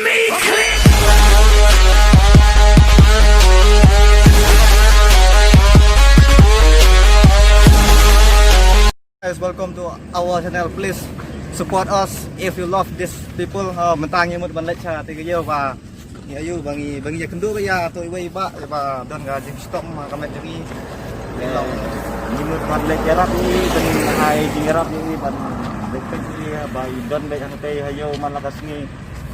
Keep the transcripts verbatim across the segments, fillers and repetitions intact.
Guys, welcome to our channel. Please support us if you love these people. Uh, mynta ngi mut ban leit sha te ka ïew ba ngi ïohi ba ngi ba ngi ïakynduh ba ïa to iwei i bah ba don ka jingshitom ha ka met jong ngi. Ngi mut ban leit ïarap ïa i, ban ai jingïarap ïa i, ban leit peit ïa i ba i don beit hangtei ha ïew man la ka sngi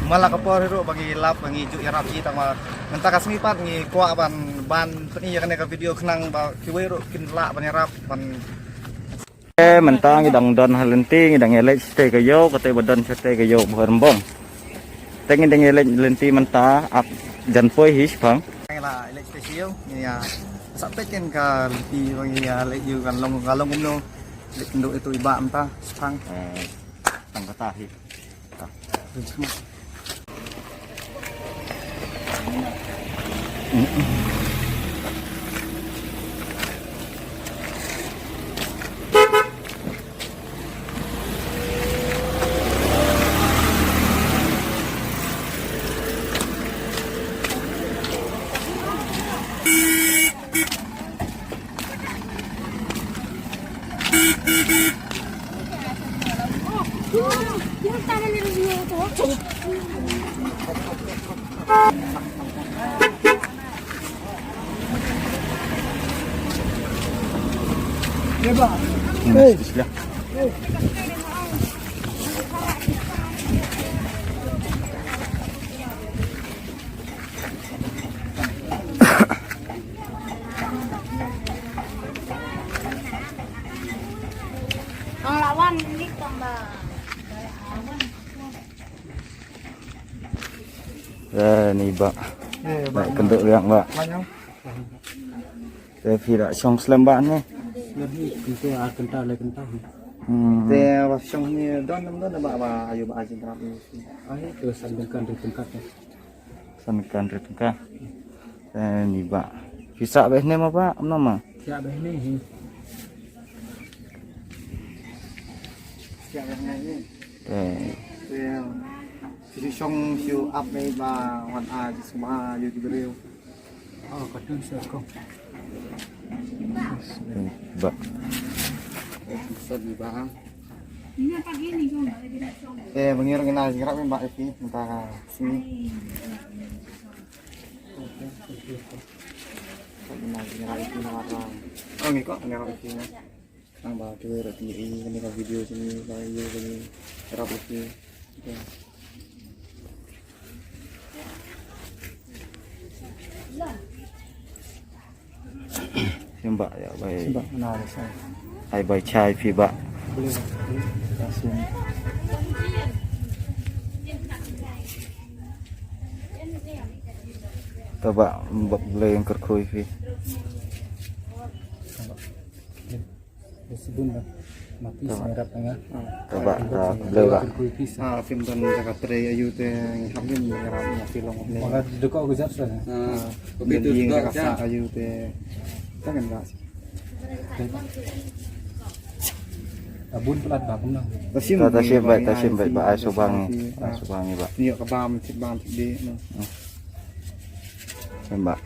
man la ka por hi ruh ba ngi lap ba ngi ju ïarap ïa i, tang ba mynta ka sngi pat ngi kwah ban ban pyni ïa kane ka video khnang ba kiwei ruh kin lah ban ïarap ban. Eh, mynta ngi dang don ha lynti, ngi dang ïaleit shatei ka ïew, katei ba don shatei ka ïew Bhoirymbong. Te ngi dang ïaleit lynti mynta, ap jan poi hi shipang. Ngi la ïaleit shatei ka ïew, ngi ïa sa peit ken ka lynti ba ngi ïaleit ïew kan long, ka long kumno. Leit kynduh ïa to i bah mynta shipang. Eh, tang kata hi. Ang lawan ni tambah. Eh, ni bah. Eh, bah. Bah, kynduh riang bah. Bah, nyong. Te phi da shong slem bah ne. Slem ni kynta, ah, kynta le kynta. Hmm. Te bah shong ni don nam don bah, bah ayu bah ajin rap ni. Ai, tu san dengkan ri tengkat. San kan ri tengka. Eh, ni bah. Phi sah beh ne ma bah, nam ma? Sah beh ne hi. Sah beh ne hi. Eh. Te, shu shong shu ap ne bah wan a ji sma yu ji breu. Oh, katun shu ko. Bah. Sah ni bah. Eh, bangir ngina jingrap ba eti, mynta ka sngi. Ngina jingrap eti na warang. Oh, ni ko, ngina eti na. Nang ba kiwei ruh ki ïohi kane ka video jong ngi ba ïohi kane ka rap eti. Sim bah ïa bai. Sim bah, na da sa. Ai bai chai phi bah. Boleh. Sim. Ta bah, bah boleh ïa kyrkhu ïa phi. Sim bah. Ïa sibun ba. Mati. Tabah. Sngewrap nga. Tabah, ta khublei bah. Kyrkhu ïa phi sa. Ah, phim don jaka trei ayu te ngi hap lim ngi rap ngi phi long ne. Mala deko ku jap sa. Ah, kopi tu don jaka sa ayu te. Tangan bah. Abun pelat bah kumno. Ta shim. Ta, ta shim bah, ta shim bah, ai subang. Ai subang bah. Ni ka bam, shim bam, shim di. Sim bah.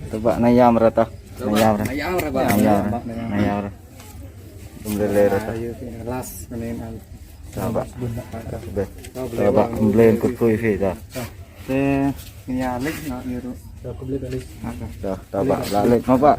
Tabah na ïam ra ta. Na ïam ra. Na ïam ra bah. Na ïam ra. Na ïam ra. Kum lele ra ta. Ayu, last, kane an. Tabah. Tabah, kum lele kut kui phi ta. Te, ïa lek na ïa ru. Tabah, la lek ma bah.